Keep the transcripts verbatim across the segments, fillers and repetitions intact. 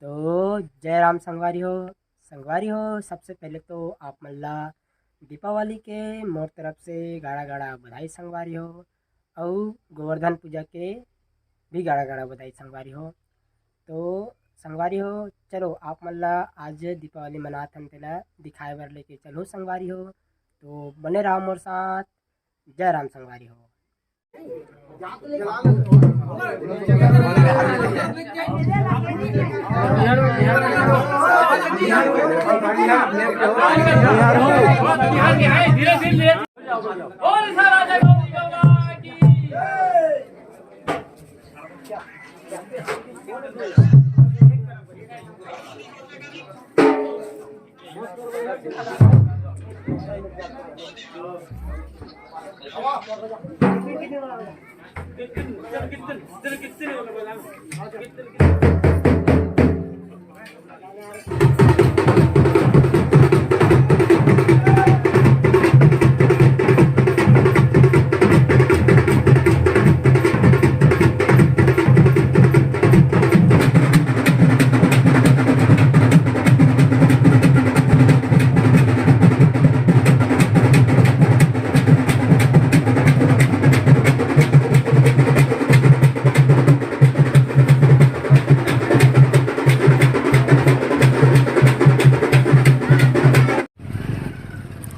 तो जय राम संगवारी हो। संगवारी हो, सबसे पहले तो आप मन ला दीपावली के मोर तरफ से गाड़ा गाड़ा बधाई संगवारी हो, अउ गोवर्धन पूजा के भी गाड़ा गाड़ा बधाई संगवारी हो। तो संगवारी हो, चलो आप मन ला आज दीपावली मनात हन तेला दिखाए बर लेके चलहूँ संगवारी हो। तो बने रहो मोर साथ। जय राम संगवारी हो।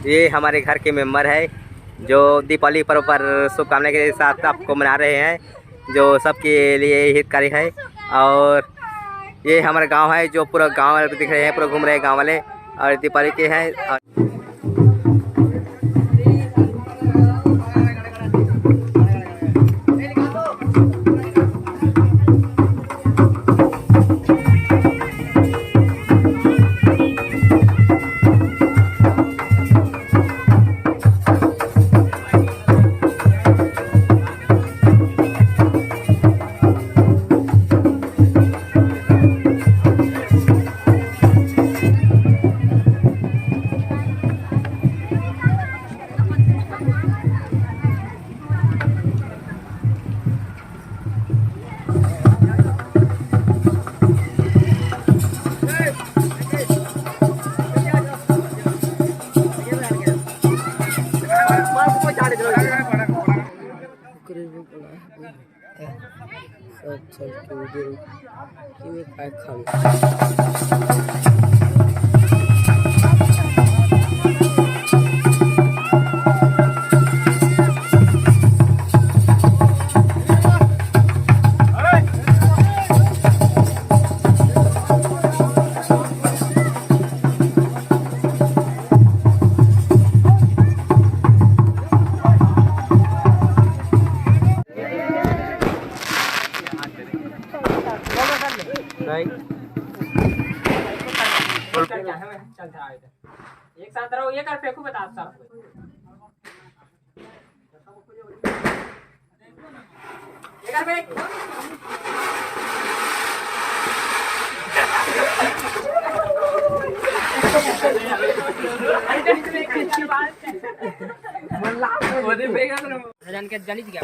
ये हमारे घर के मेंबर है, जो दीपावली पर्व पर शुभकामना के साथ आपको मना रहे हैं, जो सबके लिए हितकारी है। और ये हमारा गांव है, जो पूरा गांव वाले दिख रहे हैं, पूरा घूम रहे हैं गांव वाले, और दीपावली के हैं। और सब चल के उधर कि मैं काय खाऊं। एक साथ रहो, ये कर फेंकू बता सब। ये कर फेंक। वो दे फेंका करो। जान के जानी क्या?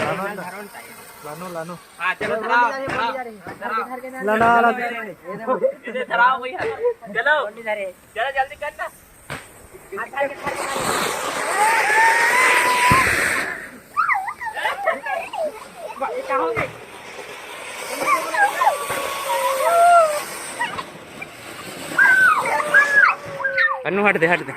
लानो, लानो। हाँ, चलो, धराओ, धराओ, धराओ। लाना, लाना। इधर धराओ भैया। चलो, चलो, जल्दी कर ना। अन्नू, हट दे, हट दे।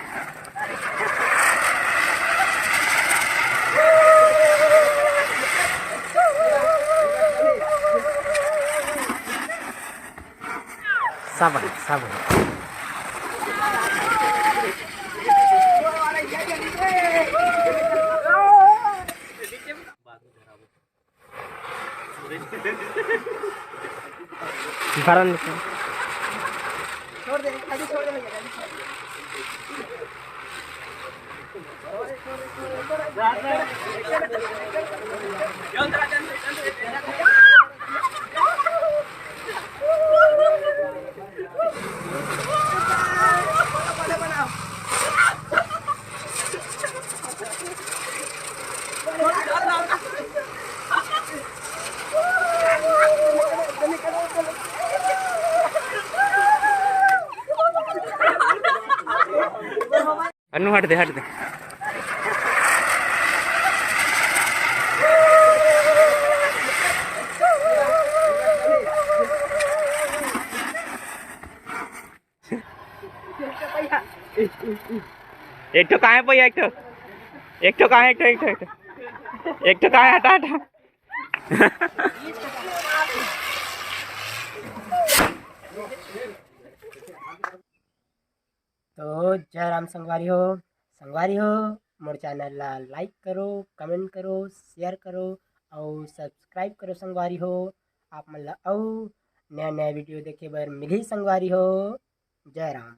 साबन, साबन। भरन। छोड़ दे, अभी छोड़ दे, अभी छोड़ दे। अन्नू, हट दे, हट दे। एक ठो कहाँ है भैया? एक ठो, एक ठो कहाँ है? एक ठो, एक ठो, एक ठो, एक ठो कहाँ है? हटा, हटा। तो जय राम संगवारी हो। संगवारी हो, मोर चैनल ला लाइक करो, कमेंट करो, शेयर करो और सब्सक्राइब करो संगवारी हो। आप मन ला अउ नया नया वीडियो देखे बर मिलही संगवारी हो। जय राम।